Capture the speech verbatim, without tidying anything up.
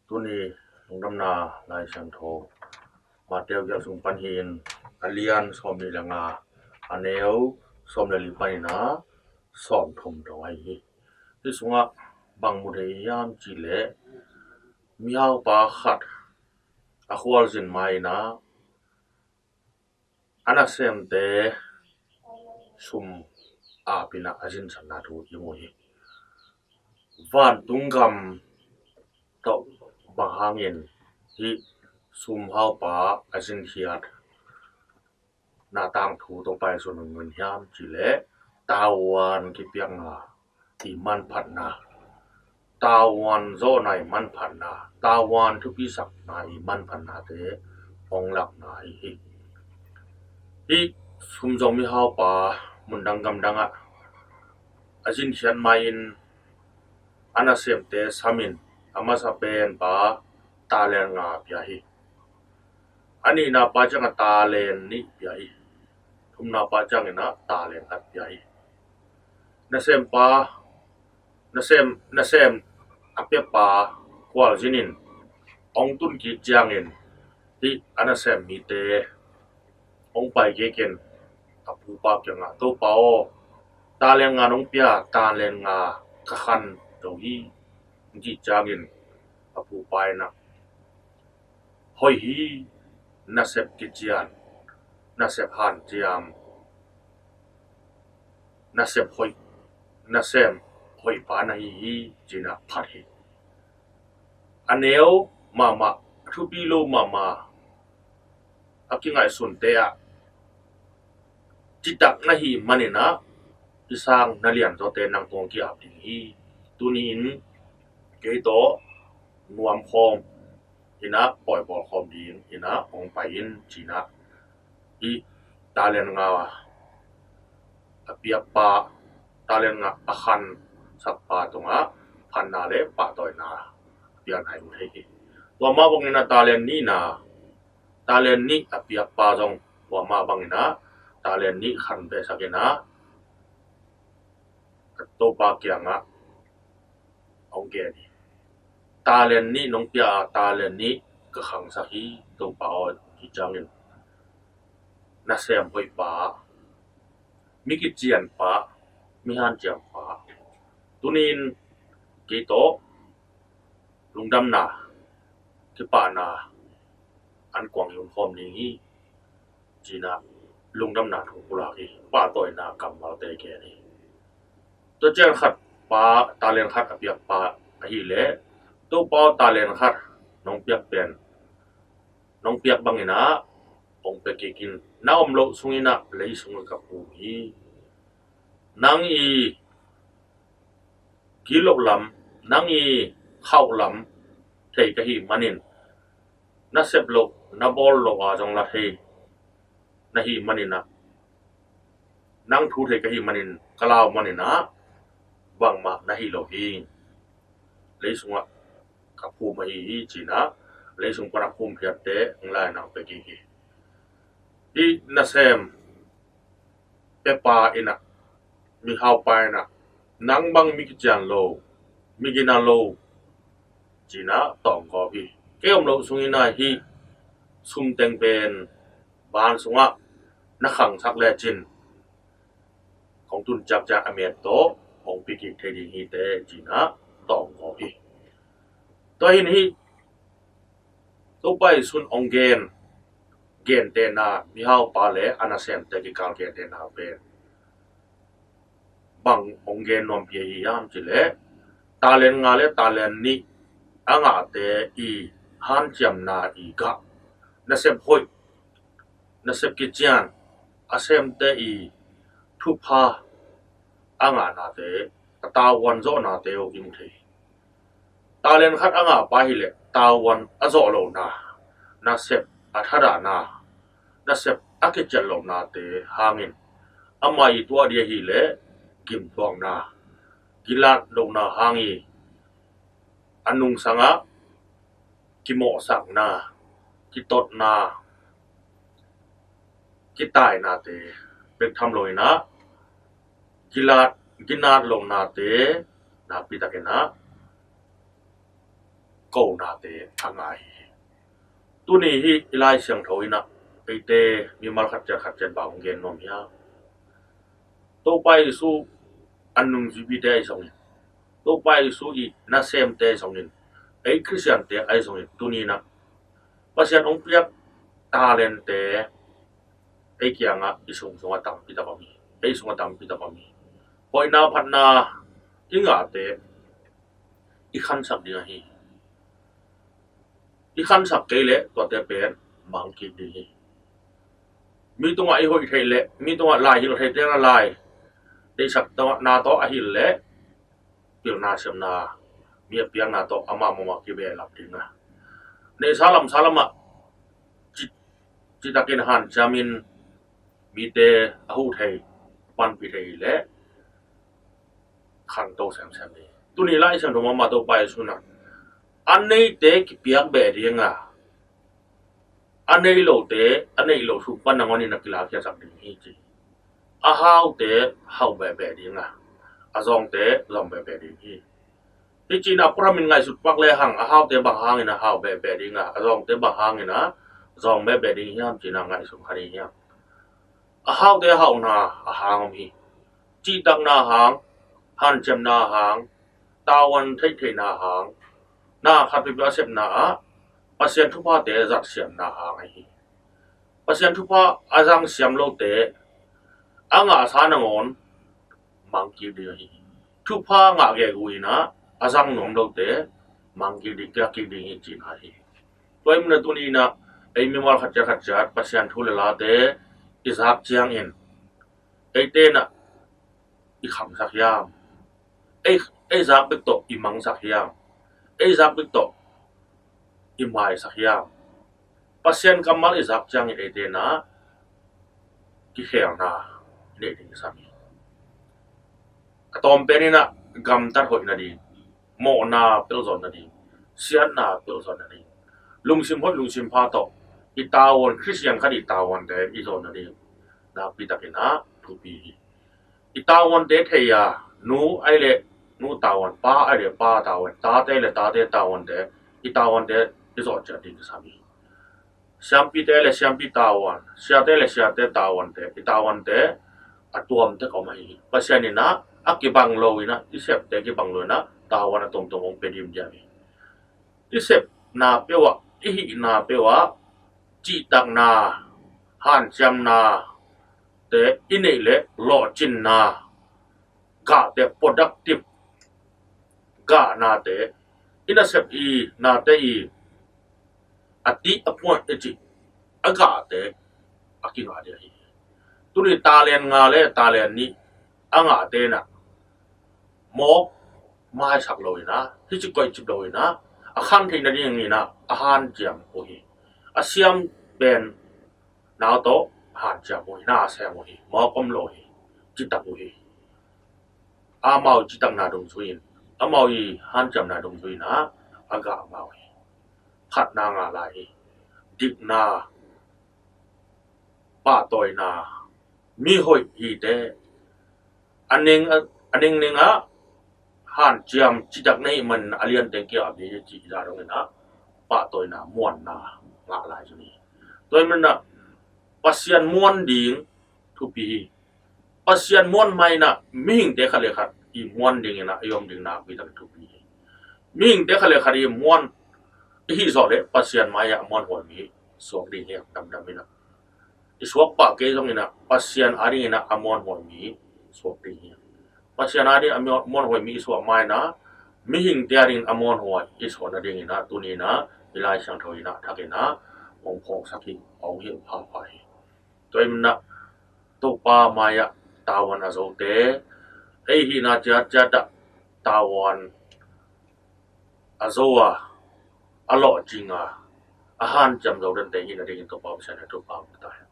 Tuni lungdamna Lai Siangtho Matthai kiang sung pan hi-in, a lian sawmnih le nga, a neu sawm le li panin ah sawmthum dong ahi hi. Hih sungah bang mu thei hiam cih leh, mihaupa khat a khualzin ma-in ah a nasemte sum ap-in ah a zinsatna thu i mu hi. Vantung gam tawh bang hangin hih sum haupa a zinkhiatna tangthu Topa Jesuh in hong gen hiam cih leh, tavuan kipiakna i manphatna, tavuan zawhna i manphatna, tavuan thupisakna i manphatnate hong lakna ahi hi. Hih sum zong mihaupa mundang gamdang ah a zinkhiat ma-in a nasemte samin, a masa pen pa talent nga pia hi. A nihna pa ciangah talent nih pia hi. Thumna pa ciangin ah talent khat pia hi. Nasempa, nasem, nasem a piapa khualzin in hong tun kik ciangin, hih a nasem mite hong pai kik in a pupa kiangah, "Topa aw, talent nga nong pia, talent nga ka khan zo hi," hong cih ciangin a pupa in ah, "Hoih hi, nasep kician, nasep hanciam, nasep hoih, nasem hoih pa na hi hi," ci-in ah phat hi. A neu mahmah, a thupi lo mahmah, a kingaihsunte ah citak na hih manin ah, i sang na lianzawte nang tungah ki-ap ding hi. Tuni-in kei tawh nuam khawm in ah, pawi bawl khawm dingin ah hong pai in, ci-in ah hih talent nga a piakpa, talent nga a khansakpa tungah phatna le pahtawina a piakna i mu thei hi. Tua mah bangin ah talent nihna, talent nih a piakpa zong tua mah bangin ah talent nih khanvehsak in ah Topa kiangah hong gen hi. "Talent nih nong pia a, talent nih ka khangsak hi, Topa aw," ci ciangin, "Nasem hoih pa, mi kician pa, mi hanciam pa, tuni-in kei tawh lungdamna, kipahna ankuang i hun khawm ding hi," ci-in ah lungdamna thu pulak hi. Pahtawina kammalte gen hi. Tua ciang khat pa, talent khat a piakpa ahih leh, "Topa aw, talent khat nong piak pen, nong piak bangin ah hong pia kik in. Na om loh sungin ah lei sungah ka phum hi. Nang i gilo lam, nang i khauh lam thei ka hih manin, na sep loh, na bawl loh a zong la thei na hih manin ah, nang thu thei ka hih manin, ka lau manin ah bangmah na hih lo hi. Lei sungah ka phum ahi hi," ci-in ah lei sung pan a phum phiatte hong la-in ah hong pia kik hi. Hih nasem piapa in ah, mihaupa in ah, "Nang bang mi kician lo, mi gina lo," ci-in ah tawng gawp hi. "Kei om loh sungin ah hih sum teng pen van sungah na khangsak lecin, kong tun ciakciak a met tawh kong pia kik thei ding hi teh," ci-in ah tawng gawp hi. Tua hi-in hih Topa Jesuh in hong gen gentehna, mihaupa le a nasemte kikal gentehna pen bang hong gen nuampi ahi hiam cih leh, talent nga le talent nih a ngahte i hanciamna i gah, nasep hoih, nasep kician, a semte i thupha a ngahnate, a tavuan zawhnate uh i mu thei hi. Talent khat a ngahpa hileh tavuan a zawh lohna, nasep a thadahna, nasep a kician lohnate hangin, amah i tuah ding ahileh gimthuakna, gilat lohna hang i a nungsangah kimawhsakna, kitotna, kitainate bek tham loin ah, gilat, ginat lohnate nakpi takin ah konate a ngah hi. Tuni hi i Lai Siangtho in ah eite mimal khat ciat khat ciat bang hong gen nuam hiam? Topa Jesu a nungzuipite ahi zongin, Topa Jesu i nasemte ahi zongin, ei Khristiante ahi zongin tuni in ah Pasian hong piak talente ei kiangah i sung sungah tampi tak om hi. Ei sungah tampi tak om hi. Hoihna phatna i ngahte i khansak ding ahi. I khansak kei leh tuate pen mang kik ding hi. Mi tungah i hoih theih leh mi tungah lai hilh theih teng a lai deihsakna tawh a hilh leh pilna siamna mi a piakna tawh amah mawh mah kibehlap ding a, neihsa lamsa lamah ci, citakin hanciamin mite a huh thei, a panpih thei leh khanto semsem hi. Tuni Lai Siangtho mahmah Topa Jesu in ah a neite kipiak beh ding a, a nei lote a neih loh sung pan nangawn in a kilakkhiatsak ding hi ci. A haute hau behbeh ding a, a zawngte zawng behbeh ding hi. Hi ci in ah Abraham in ngaihsut pak lehang a haute bang hangin a hau behbeh ding a, a zawngte bang hangin a zawng behbeh ding hiam ci in ah ngaihsun kha ding hiam? A haute hauhna a hang om hi. Cihtakna hang, hanciamna hang, tavuan theihtheihna hang, na khat peuhpeuh a sepna ah Pasian thuphate zatsiamna hang ahi hi. Pasian thupha a zangsiam lote a ngahsa nangawn mang kik ding ahi hi. Thupha ngah gegu in ah a zang nuam lote mang kik ding, kiak kik ding hi cihna ahi hi. Tua ahih manin ah tuni in ah ei mimal khat ciat khat ciat Pasian thu le late i zak ciangin eite in ah i khamsak hiam? Ei, ei zak bek tawh i mangsak hiam? Ei zak bek tawh i maisak hiam? Pasian kammal i zak ciangin eite in ah kikhelna i neih ding kisam hi. A tawm pen in ah gamtat hoih nading, mawhna pelh zawn nading, siatna pelh zawn nading, lungsim hoih lungsim pha tawh i tavuan, Khristian khat i tavuante i zawn nading nakpi takin ah thupi hi. I tavuante thei a, nu ahih leh nu tavuan, pa ahih leh pa tavuan, tate ahih leh tate tavuante, i tavuante i zawh ciat ding kisam hi. Siampite le siampi tavuan, siate le siate tavuante, i tavuante a tuam tek om ahi hi. Pasian in ah a kibang lo in ah, i septe kibang lo in ah tavuan a tuamtuam hong pia dimdiam hi. I sepna peuh ah, i hihna peuh ah cihtakna, hanciamna te i neih leh lawhcinna gahte, productive gahnate, i nasep i nate i a tih a puan i cih a gahte a kingah ding ahi hi. Tuni talent nga le talent nih a ngahte in ah mawk maisak lo in ah, hi ci koih cip lo in ah, a khan theih nading in ah a hanciam uh hi. A siam pen nau tawh hanciam uh hi, na sem uh hi, mawk om lo hi, citak uh hi. Amau citakna dungzui in, amau i hanciamna dungzui in ah a gah amau hi. Phatna ngah lai hi. Dikna, pahtawina, mi hoih hite, a ning, a ningning ah hanciam citak na hih manin a lianteng kiam hi cih zah dongin ah pahtawina, muanna ngah lai zong hi. Tua ahih manin ah Pasian muan ding thupi hi. Pasian muan ma in ah mihingte khat le khat i muan dingin ah i om ding nakpi takin thupi hi. Mihingte khat le khat i muan i hih zawh leh Pasian mai-ah a muanhuai mi suak ding hi, damdam in ah. I suak pah kei zongin ah Pasian adingin ah a muanhuai mi suak ding hi. Pasian ading a muan-, muanhuai mi i suak ma in ah mihingte adingin a muanhuai i suak nadingin ah tuni in ah i Lai Siangtho in ah thakin ah hong phawksak hi, hong hilh phapha hi. Tua ahih manin ah Topa mai-ah tavuan a zote, ei hihna ciatciat ah tavuan a zo a, a lawhcing a, a hanciam zo dante i hih nadingin Topa Pasian in thupha hong pia ta hen.